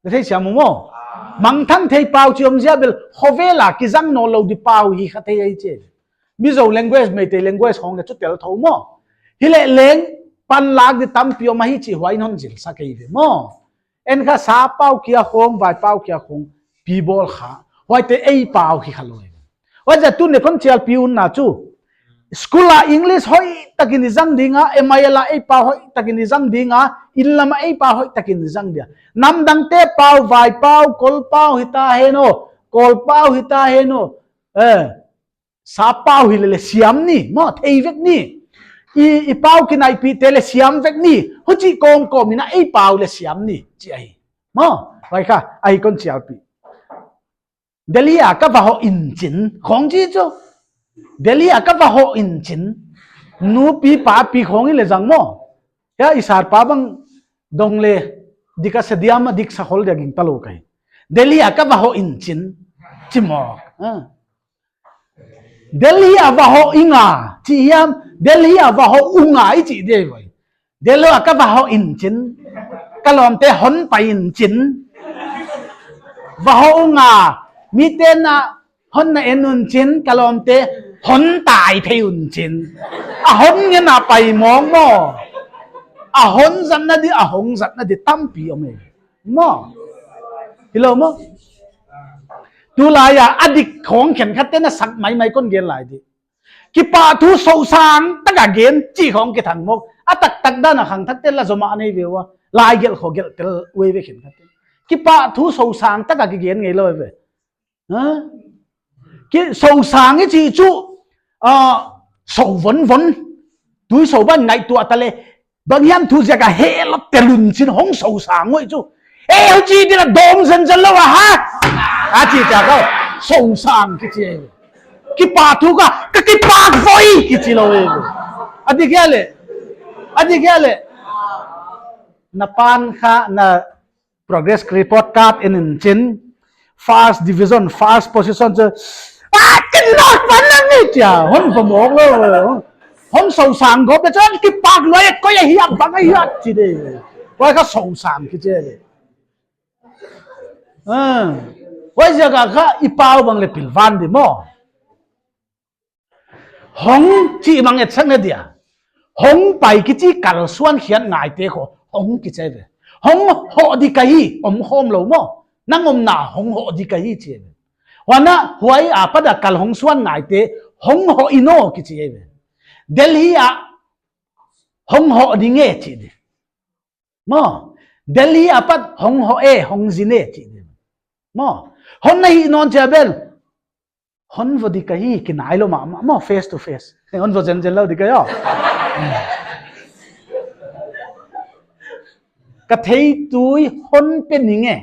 Na theisiam uh maw? Mangthang thei pau chi omzia bel, khovel a kizang nawnlou di pau hi kha thei ahi chi ve. Mizo language, Meitei language khong leh chu tel thou maw. Hileh leng panlak di tampi om ahi chih huai in hon zilsak ei ve maw. En kha sa pau kia khong, vai pau kia khong, pi bawl kha. Huaite ei pau hi kha lou. Huaiziak tuni kon chialpih utna chu, school a English hoihtakin i zang ding a, M I L a ei pau hoihtakin i zang ding a, inn lam a ei pau hoihtakin i zang ding a. Namdangte pau, vai pau, kol pau hita hen aw, kol pau hita hen aw. Eh, sa pau hi leh leh siam ni maw, thei vek ni. I, i pau kinaihpihte leh siam vek ni. Huchi kawmkawm in a ei pau leh siam ni chi ahi maw. Huai kha ahi kon chialpih. Delhi a ka va hoh in chin khong chi chu. Delhi a ka va hoh in chin. Nupi papi khong i leh zang maw. Hia i sar pa bang dong leh dik a sa diam a, dik sa khol dia ging ta lou ka hi. Delhi a ka va hoh in chin. Chi maw. Ah. Delhi a va hoh ing a, chi hiam, Delhi a va hoh ung a i chi di ve. Delhi a ka va hoh in chin, ka lawmte hon pai in chin. Va hoh ung a, mite'n hon na en un chin, ka lawmte hon tai thei un chin. A hon ngen a pai mawk maw. A hon zatna di, a hong zatna di tampi om e. Maw. Hilou maw. Tulai a, a dik khong khenkhatte'n a sak maimai kon gen lai di. Kipahthu sousang taka gen chi khong kithang mawk. A taktak dan a khangthakte'n la zom a nei ve ua. Lai gelh khong gelh tel uh ve khenkhatte'n. Kipahthu sousang taka kigen ngeilou ve. Ha? Ki sousang i chih chu, ah, sou vonvon. Tui sou ban ngaihtuah ta leh. Bang hiam thu ziak a heh lou tel un chin hong sousang uh chu. Eh, huchi di la dawm zenzen lou a ha. A chi ta kha. Sousang kichi. Kipahthu kha, ka kipak voi kichi lou e. A dik hia leh. A dik hia leh. Na pan kha, na progress report card en in chin, first division, first position chu, ah, kin not pan na ni chia, hon va mawk lou. Hon sousang gawp leh chu, kipak lou e, koi ahi a, bang ahi a, chi di. Koi kha sousang kichi di. Ah. Huaiziak a kha, i pau bang leh pilvan di maw. Hong chih bang etsakna dia. Hong pai kichi kalsuan khiat ngaite khong hong kichi ve. Hong hoh di ka hi, om khawm lou maw. Nang omna hong hoh di ka hi chi ve. Huan a huai apat a kal hong suan ngaite hong hoh in aw kichi ve. Delhi a hong hoh ding e chi di. Maw. Delhi apat hong hoh e, hong zin e chi di. Maw. Hon na hih nawn chia bel. Hon vo di ka hi, kinai lou mahmah maw, face to face. Hon vo zenzen lou di ka hi aw. Ka theitui hon pe ning e.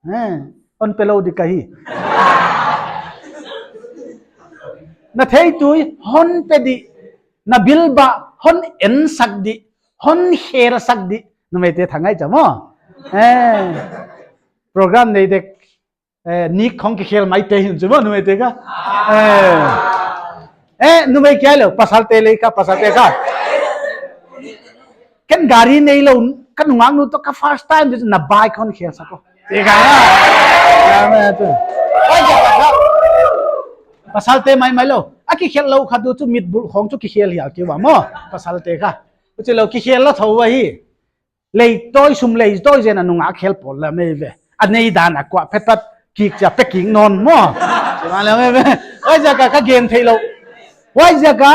Eh, hon pe lou di ka hi. Na theitui hon pe di. Na bilbah hon ensak di. Hon khelsak di. Numeite thang ngai cha maw. Eh. Program nei dek. Eh, nik khong kikhel maite hi un chu maw, numeite kha. Eh. Eh, numei kia lou, pasalte lei kha, pasalte kha. Ken gari neilou, ka nungaknu toh ka first time di na bike hon khelsak aw. Te kha. Pasalte maimai lou. A kikhel lou kha di chu mitbulh khong chu kikhel hial kei ua maw. Pasalte kha. Huchi lou kikhel lou thou ahi. Leitawi sum leitawi zen a nungak khel pawl la mai ve. A nei dan a kuah phetpat kik chia pe kik nawn maw. Chia la mai ve. Huaiziak a ka gen theilou. Huaiziak a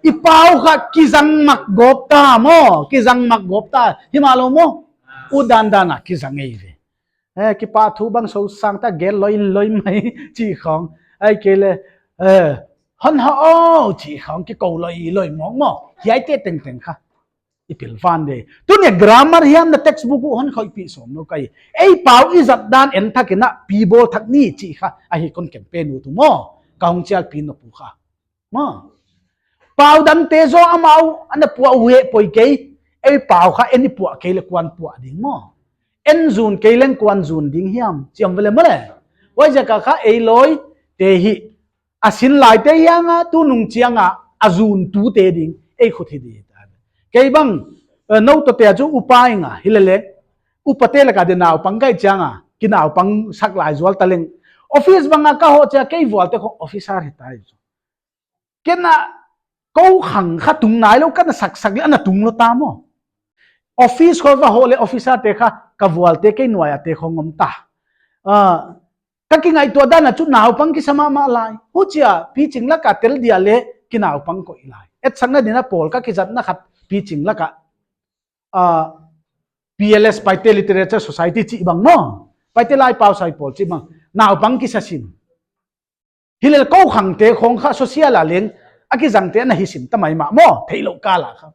i pau kha kizang mak gawp ta maw. Kizang mak gawp ta. Himahlou maw. U dandan a kizang ei ve. Eh, kipahthu bang sousang ta gen loiloi mai chi khong. Ahihkeileh, eh, hon hoh aw chi khong kikou loiloi mawk maw. Hiaite tengteng kha. I pilvan de. Tuni grammar hiam na textbook uh hon khoihpih sawm lou ka hi. Ei pau i zat dan en thak in a pi bawl thak ni chih kha ahi kon campaign uh tu maw. Ka hong chialpih nop uh kha. Maw. Pau dangte zaw amau ana puah uh heh poi kei. Ei pau kha en i puah kei leh kuan puah ding maw. En zun kei leng kuan zun ding hiam. Chiam vele maw le. Huaiziak a kha ei lawite hi. A sin laite hiam a, tunung chiang a, a zuntute ding, ei khut hi di ta. Kei bang, eh, nou toh te a chu upa ing a, hi lele, upate lak a di naupang ka hih chiang a, kinaupang sak lai zual ta leng. Office bang a ka hoh chiang a, kei vualte khong officer hi ta hi chu. Ken a, kou khang kha tung nailou, ka na sak sak leh, ana tung lou ta maw. Office khong va hoh leh officer te kha, ka vualte kei nuai a te khong om ta. Ah, ka kingaihtuah dan a chu naupang kisa mahmah lai. Huchia, piching lak a tel dia leh kinaupang koih lai. Etsakna din a pawl ka kizatna khat piching lak a, ah, P L S, Paite Literature Society chih bang maw. Paite Laipau Sai Pawl chih bang. Naupang kisa sim. Hi lel kou khangte khong kha social a leng a kizangte ana hi sim ta maimah maw. Theilou kal a kha.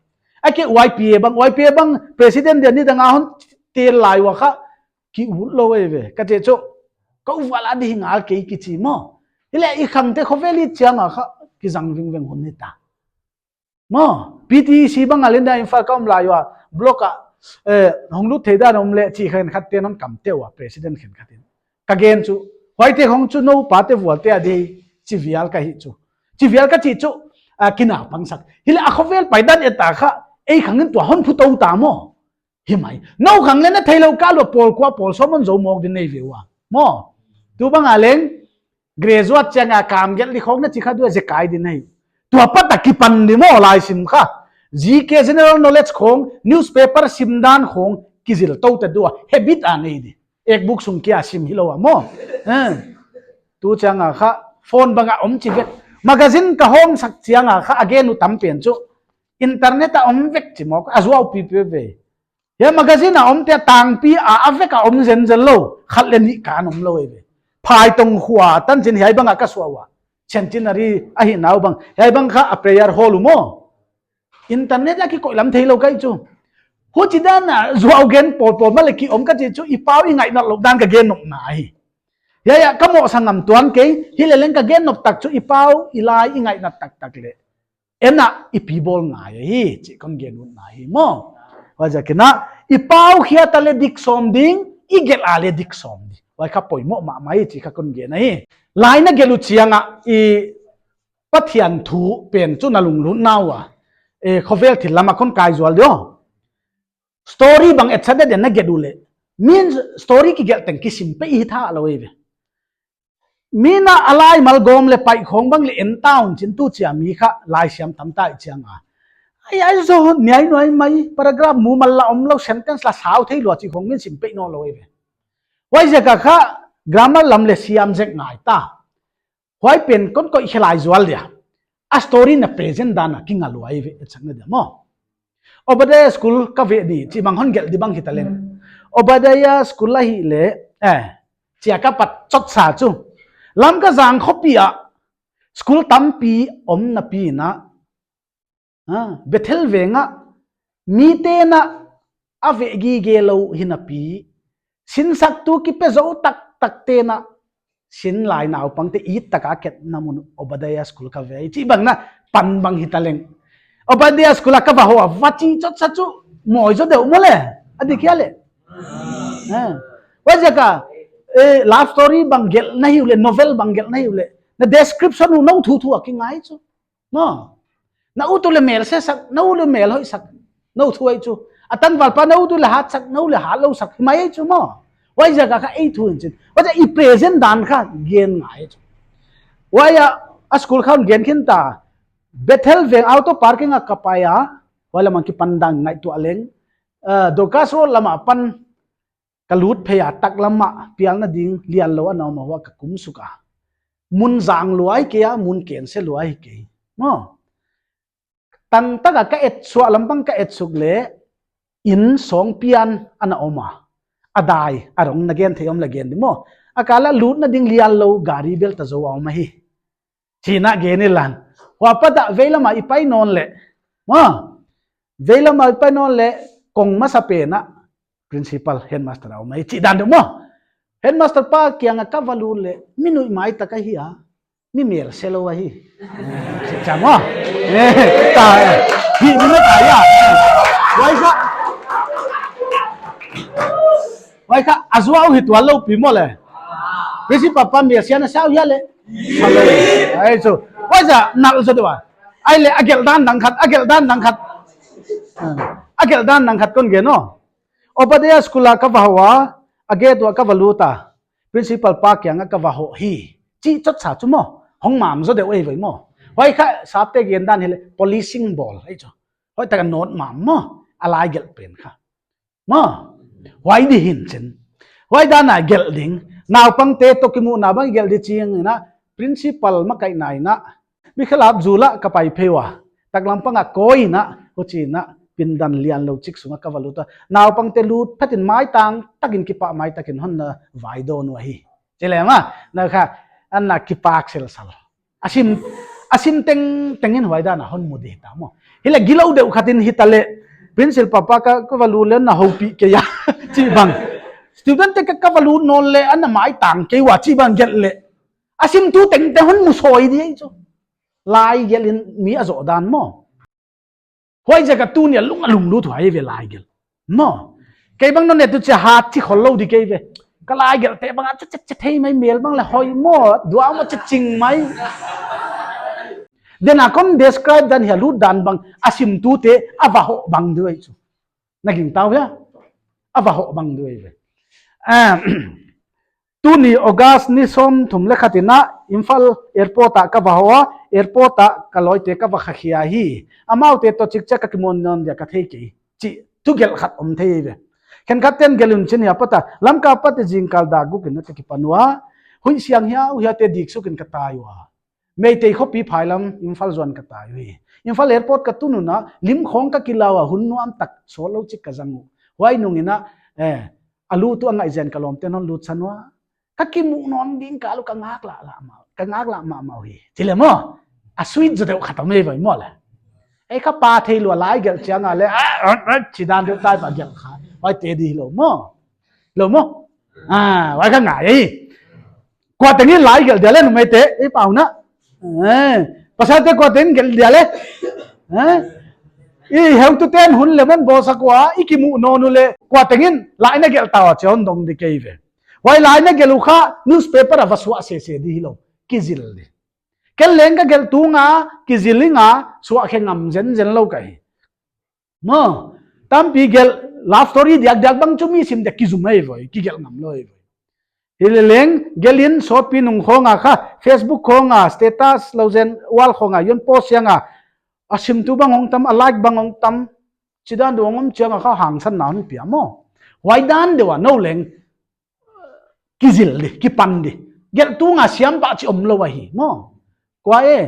A ke Y P A bang, Y P A bang president dia nidang a hon tel lai ua kha ki ut lou ei ve. Ka chih chu, kou vual a di hi ngal kei kichi maw. Hi leh i khangte khovel i chiang a kha kizang vingveng hun hi ta. Maw, P T C bang a leng dia Imphal ka om lai ua, block a, eh, hong lut thei dan om leh chih khenkhat te non kam te ua, president khenkhat in. Ka gen chu, huaite khong chu nou pate vualte a di, chi vial ka hi chu. Chi vial ka chih chu, ah, kinaupang sak. Hi leh a khovel pai dan e ta kha, ei khang in tua hon phu tou ta maw. Hi mai. Nou khang leh na theilou kal ua pawl kua pawl sawm hon zou mawk din nei ve ua. Maw. Tu bang a leng, graduate chiang a kam gelh di khong na chi kha dua zekai din nei. Tua pat a kipan di maw lai sim kha. G K general knowledge khong, newspaper sim dan khong, kizil tou ta dua. Habit a nei di. Ek book sung kia sim hilou a maw. Eh. Tu chiang a kha, phone bang a om chi vek. Magazine ka hawm sak chiang a kha, a gen uh tam pen chu. Internet a om vek chi mawk, a zuau pipi ve. Hiai magazine a om te tangpi a, a vek a om zenzen lou, khat leh nih kan om lou ei ve. Phaitong khua, tanchin hiai bang a ka suah ua. Centenary ahi nau bang, hiai bang kha a prayer hall uh maw. Internet a kikoih lam theilou ka hi chu. Huchi dan a, zuau gen pawl pawl maw leh ki om ka chih chu, i pau i ngaih nawn lou dan ka gen nop na hi. Hiai a, ka mohsa ngam tuan kei, hi leh leng ka gen nop tak chu, i pau, i lai, i ngaihna taktak leh. En a i pi bawl ngai hi, chih kon gen ut na hi maw. Huaiziak in a, i pau khia ta leh dik sawm ding, i gelh a leh dik sawm ding. Huai kha poimoh mahmah hi, chih kha kon gen hi. Lai na gelh uh chiang a, i Pathian thu pen chu na lunglut na ua. Eh, khovel thil lam a kon kai zual di aw. Story bang etcetera den na gelh uleh. Min story kigelh teng kisim pei hi tha lou ei ve. Min a a laimal gawm leh paih khong bang leh en ta un chin tu chia mi kha laisiam tam ta i chiang a. Ai, ai zo niai nuai mai paragraph mumal la om lou sentence la sau thei lua chih khong min sim pei nawn lou ei ve. Huaiziak a kha grammar lam leh siam zek ngai ta. Huai pen kon koih khe lai zual dia. A story na present dan a kinga lua ei ve, etsakna dia maw. Obadiah School ka ve di, chih bang hon gelh di bang hi ta leng. Obadiah School ahihleh, eh, chia ka pat chot sa chu. Lamka zang khopi a, school tampi om napi in a, ah, Bethel veng a, mite'n a veh gige lou hi napi, sinsaktu kipe zou taktakte'n a, sin lai naupangte it taka ketna mun Obadiah School ka ve, chih bang na pan bang hi ta leng. Obadiah School a ka va hoh a, va chih chot sa chu, mawi zaw deuh maw leh, a dik hia leh. Ah. Huaiziak a, eh, love story bang gelh na hi uleh, novel bang gelh na hi uleh. Na description uh nou thu thu a kingai chu. Maw. Na ut uleh mel se sak, na ut uleh mel hoih sak, nou thu ei chu. A tangvalpa na ut uleh hat sak, nou leh hat lou sak, mai ei chu maw. Huaiziak a kha ei thu in chin. Huaiziak i present dan kha gen ngai chu. Huai a, a school kha hon gen khin ta. Bethel veng auto parking a ka pai a. Huai lam a kipan dan ngaihtuah leng. Eh, Dorcas Road lam a pan ka lut phei a, taklam a pialna ding lian lou ana om a, huai ka kum suk a. Mun zang lua hi kei a, mun ken se lua hi kei. Maw. Tangtak a ka et suah lam bang ka et suk leh, in sawng pian ana om a. A dai, a rong na gen thei om leh gen di maw. A kal a lutna ding lian lou gari bel ta zou a om ahi. Chih na gen i lan. Huai pat a veilam a i pai nawn leh. Maw. Veilam a pai nawn leh kong masa pen a principal, headmaster a om ahi chih dan deuh maw. Headmaster pa kiang a ka va lut leh mi nuihmai tak ahi a, mi mel se lou ahi. Chih chang maw. Eh, ta, eh. Hi, mi na ta ya. Huai kha. Huai kha, a zuau hi tuan lou pi maw leh. Principal pa mel sian a sau hia leh. Sau lou. Ai chu. Huai za, nal zaw deuh a. Ai leh, a gelh dan dang khat, a gelh dan dang khat. Ah, a gelh dan dang khat kon gen aw. Obadiah School a ka va hoh a, a gate uah ka va lut a. Principal pa kiang a ka va hoh hi. Chih chotsa chu maw. Hong mam zaw deuh ei voi maw. Huai kha, sapte gen dan hi leh, policing bawl ei chu. Huai tak a note mam maw. A lai gelh pen kha. Maw, huai di hi'n chin. Huai dan a gelh ding. Naupangte toh kimuhna bang gelh di chih in a, principal makaihna in a, mi khelap zul a ka pai phei ua. Taklam pang a koi in a, huchi in a, pindan lian lou chik sung a ka va lut a. Naupangte lut phet in maitang, tak in kipahmai tak in hon na vai dawn ua hi. Chi leh maw, na kha, an na kipak selsal. A sim, a sim tengteng in huai dan a hon mu di ta maw. Hi leh gilou deuh khat in hi ta leh, principal pa ka, ka va lut leh na houpih kei a. Chih bang. Student te ka, ka va lut nawn leh, an na maitang kei ua chih bang gelh leh. A simtu tengteng hon mu soi di ei chu. Lai gelh in mi a zoh dan maw. Huaiziak a tuni a lung a lunglut huai ve lai gelh. Maw. Kei bang non ne tu chia hat chi khol lou di kei ve. Ka lai gelhte bang a chu chek chek thei mai mel bang leh hoih maw. Dua maw chek ching mai. Den a kon describe dan hia lut dan bang a simtute a va hoh bang di ei chu. Na gingta uh hia? A va hoh bang di ei ve. Ah, tuni August ni sawmthum leh khat in a Imphal airport ah ka va hoh a, airport ah ka lawmte ka va khakhia hi. Amaute toh chikchak ka kimu nawn dia ka thei kei. Chih thu gelh khat om thei ve. Khenkhat ten gelh un chin hia pat a, Lamka pat a zingkal dak guk in a ka kipan ua. Huih siang hiau hiaute dik suk in ka tai ua. Meitei khopi phailam Imphal zuan ka tai uhi. Imphal airport ka tun un a, lim khawng ka kilau a, hun nuam tak sawt lou chik ka zang uh. Huai nung in a, eh, a lu tu a ngaih zen ka lawmte'n hon lutsan ua. Ka kimuh nawn ding ka lu ka ngaklah lah mah, ka ngaklah mahmah uhi. Chi leh maw, a sweet zaw deuh khat om ei voi maw leh. Ei ka pa thei lua lai gelh chiang a leh, ah, ah, ah, chi dan deuh tai pa gelh kha. Huaite di lou maw. Lou maw. Ah, huai ka ngai ei. Kua teng in lai gelh dia leh numeite, i pau na. Eh, pasalte kua teng in gelh dia leh. Eh? I heutute'n hun leh mun bawlsak ua, i kimuh nawn uleh, kua teng in lai na gelh ta ua chih hon dong di kei ve. Huai lai na gelh uh kha, newspaper a va suah sese di hilou. Kizil di. Ken leng ka gelh tung a, kizil ing a, suah khe ngam zenzen lou ka hi. Maw, tampi gelh love story diakdiak bang chu mi sim dia kizum ei voi, kigelh ngam lou ei voi. Hi leh leng, gelh in sawtpi nung khawng a kha, Facebook khawng a, status lou zen, wall khawng a, i hon post chiang a, a simtu bang hong tam, a like bang hong tam, chi dan deuh hong om chiang a kha hangsanna hon pia maw. Huai dan deuh a nou leng, kizil di, kipan di. Gelh tung a siam pah chih om lou ahi, maw. Kua e,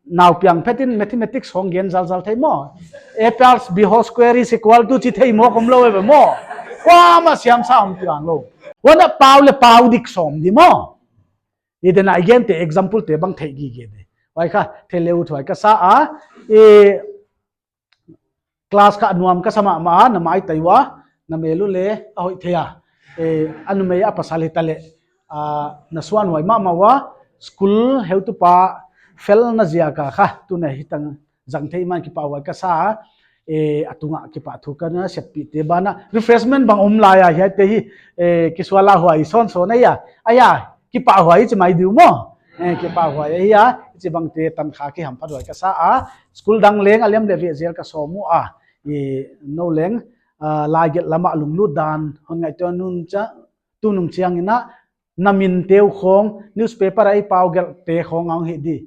nau piang phet in mathematics hong gen zalzal thei maw. A plus B whole square is equal to chi thei maw, om lou e maw. Kuamah siam sa om piang lou. Huan a pau leh pau dik sawm di maw. I den a i gente example te bang theih gige di. Huai kha, thei leh uh thuai ka sa a, i class kha nuam ka sa mahmah a, na maitai ua, na mel uh leh a hoih thei a. Eh, a numei a pasal hita leh, ah, na suan huai mahmah ua, school heutupa felna ziak a kha, tuna hitan zang thei man kipahhuai ka sa a, eh, a tunga kipahthu ka na seppihte banah, refreshment bang om lai a hiaite hi, eh, kisual a huai sawnsawn ahi a, ahi a, kipahhuai chi mai di uh maw. Eh, kipahhuai ahi a, hichibangte tankha kihamphathuai ka sa a, school dang leng a lem leh veh zel ka sawm ua, i nou leng, ah, lai gelh lam a lunglut dan, hon ngaihtuah nunchia, tunung chiang in a, na minte uh khawng, newspaper a i pau gelhte khawng a hong hih di,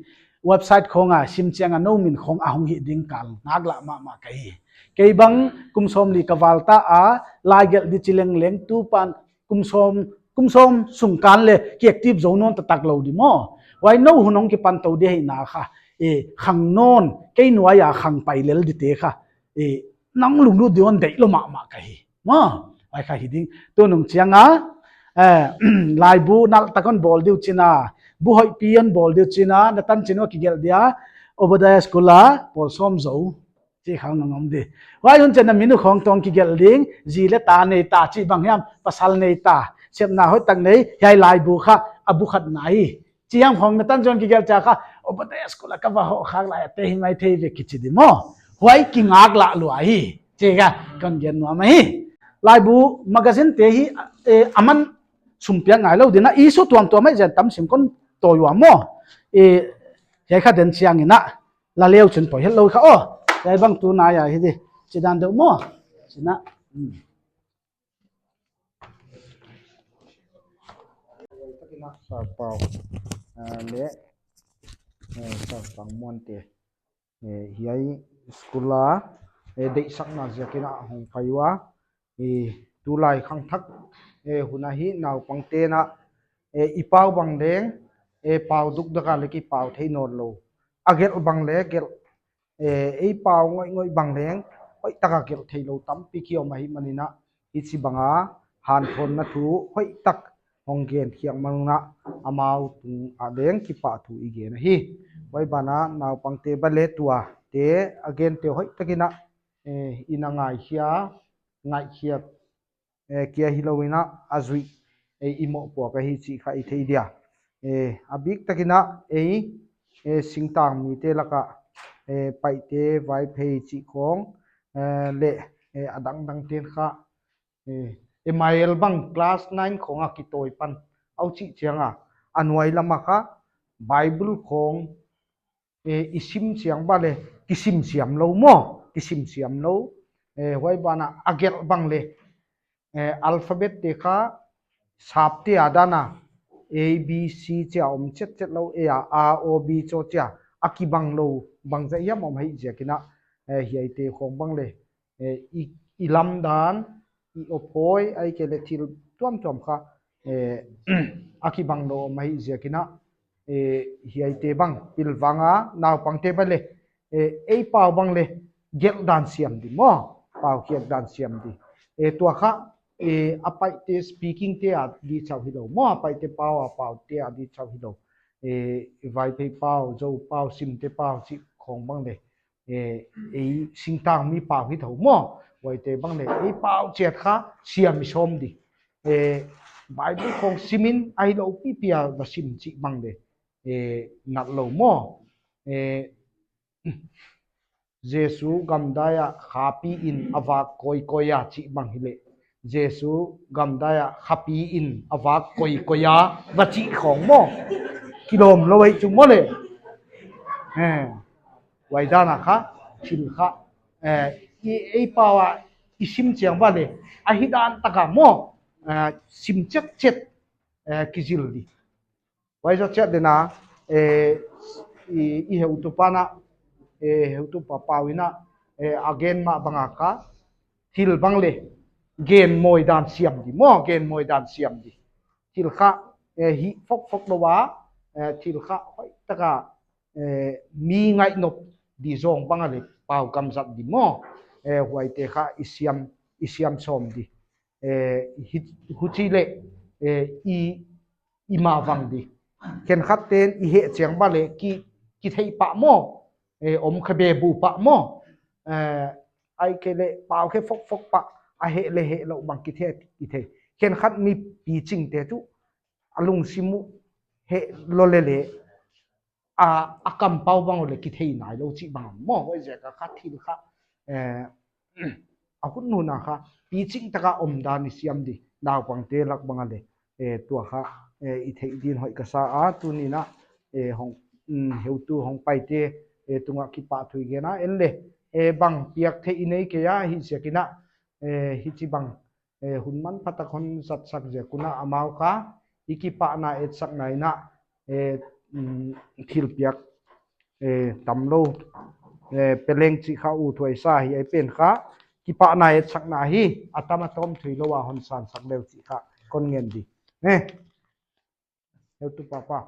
website khawng a sim chiang a nou min khawng a hong hih ding ka ngaklah mahmah ka hi. Kei bang kum sawmli ka val ta a, lai gelh di chi lengleng tu pan, kum sawm, kum sawm sung kan leh ki active zou nawn taktak lou di maw. Huai nou hun hong kipan tou di hi na kha. Eh, khang nawn, kei nuai a khang pai lel dite kha. Eh, nang lunglut di hon deih lou mahmah ka hi. Maw, huai kha hi ding. Tunung chiang a, eh, laibu nalh tak hon bawl di uh chin a. Bu hoihpi hon bawl di uh chin a, na tanchin ua kigelh dia. Obadiah School a, pawl sawm zou. Chi khong nang om di. Huai hun chiang a minu khong tawh kigelh ding, zi leh ta nei ta chih bang hiam, pasal nei ta. Sepna hoihtak nei, hiai laibu kha, a bu khat na hi. Chi hiam khong na tan zong kigelh chiang kha, o bate school a ka va hoh khak lai a te hi maithei ve kichi di maw. Huai kingaklah lua hi. Chi kha, kon gen nuam hi. Laibu magazine te hi, eh, aman sum piak ngai lou ding a, issue tuamtuam mai zen tam sim kon tawi ua maw. Eh, hiai kha den chiang in a, la leu chun poi het lou kha aw. Hiai bang tu nai a hi di. Chi dan deuh maw. Chi na. Hmm. Sa Pau, eh, leh, eh, Sa Sangmuan te. Eh, hiai school a, eh, deihsakna ziakin a hong pai ua. Eh, tulai khangthak, eh, hun a hi naupangte'n a, eh, i pau bang leng, eh, pau dukdak a leh kipau thei nawnlou. A gelh bang leh gelh, eh, ei pau ngoihngoih bang leng, hoihtak a gelh theilou tampi ki om ahihman in a, hichibang a hanthawnna thu hoihtak hong gen khiak man un a, amau tung ah leng kipahthu i gen ahi. Huai ban ah naupangte bang leh tuate a gente hoihtak in a, eh, i na ngaikhia, ngaihkhiak, eh, kia hilou in a, a zuih, eh, i mohpuak ahi chih kha i thei dia. Eh, a biktak in a, ei, eh, singtang mite lak ah, eh, Paite, Vaiphei chih khong, eh, leh, eh, a dangdang te'n kha, eh, M I L bang class nine khong a kitawi pan, huchi chiang a, a nuai lam a kha, Bible khong, eh, i sim chiang bang leh, kisim siam lou maw, kisim siam lou, eh, huai ban ah a gelh bang leh, eh, alphabet te kha, sap te a dan a, A, B, C chia om chetchet lou, A a, A, O, B cho chia, a kibang lou, bangzah hiam om ahih ziakin a, eh, hiaite khong bang leh, eh, i, i lamdan, i awphawi, ahihkeileh thil tuamtuam kha, eh, a kibang lou om ahih ziakin a, eh, hiaite bang pilvang a, naupangte bang leh, eh, ei pau bang leh, gelh dan siam di maw, pau khiak dan siam di. Eh, tua kha, eh, a Paite speaking te a di chauh hilou maw, a Paite pau a paute a di chauh hilou. Eh, Vaiphei pau, Zou pau, Simte pau chih khong bang leh, eh, ei singtang mi pau hi thou maw. Huaite bang leh, ei pau chiat kha siam i sawm di. Eh, Bible khong sim in, ahilou pipi a va sim chih bang leh, eh, nat lou maw. Eh, Jesu gamdai ah khapi in a vak koikoi a chih bang hileh, Jesu gamdai ah khapi in a vak koikoi a va chih khong maw. Kilawm lou ei chu maw leh. Eh, huai dan a kha, thil kha, eh, i, ei pau a i sim chiang bang leh, a hi dan tak a maw, eh, sim chetchet, eh, kizil di. Huai zoh chiat ding a, eh, i, i heutupa na, eh, heutupa Pau in a, eh, a gen mah bang a kha, thil bang leh, gen mawi dan siam di maw, gen mawi dan siam di. Thil kha, eh, hih fokfok lou a, eh, thil kha hoihtak a, eh, mi ngaihnop di zong bang a leh, pau kam zat di maw, eh, huaite kha i siam, i siam sawm di. Eh, hi, huchi leh, eh, i, i mavang di. Khenkhat te'n i heh chiang bang leh ki, kithei pah maw, eh, om kha be bu pah maw. Eh, ahihkeileh pau khe fokfok pah, a heh leh heh lou bang kithei, kithei. Khenkhat mi pichingte tuh, a lungsim uh heh lou leh leh, a, a kampau bang uh leh kithei nailou chih bang maw, huaiziak a kha thil kha, eh, a hun hun a kha, piching tak a omdan i siam di, naupangte lak bang a leh, eh, tua kha, eh, i theih din hoih ka sa a, tuni in a, eh, hong, mm, heutu hong paite, eh, tung ah kipahthu i gen a, en leh, eh, bang piak theih i nei kei a, ahihziak in a, eh, hichibang, eh, hun manpha tak hon zatsak ziak un a amau kha, i kipahna etsakna in a, eh, mm, thilpiak, eh, tamlou, eh, pe leng chih kha ut huai sa hi, ei pen kha, kipahna etsakna hi, a tam a tawm thuilou a hon sansak leu chih kha, kon ngen di. Eh. Heutupa pa.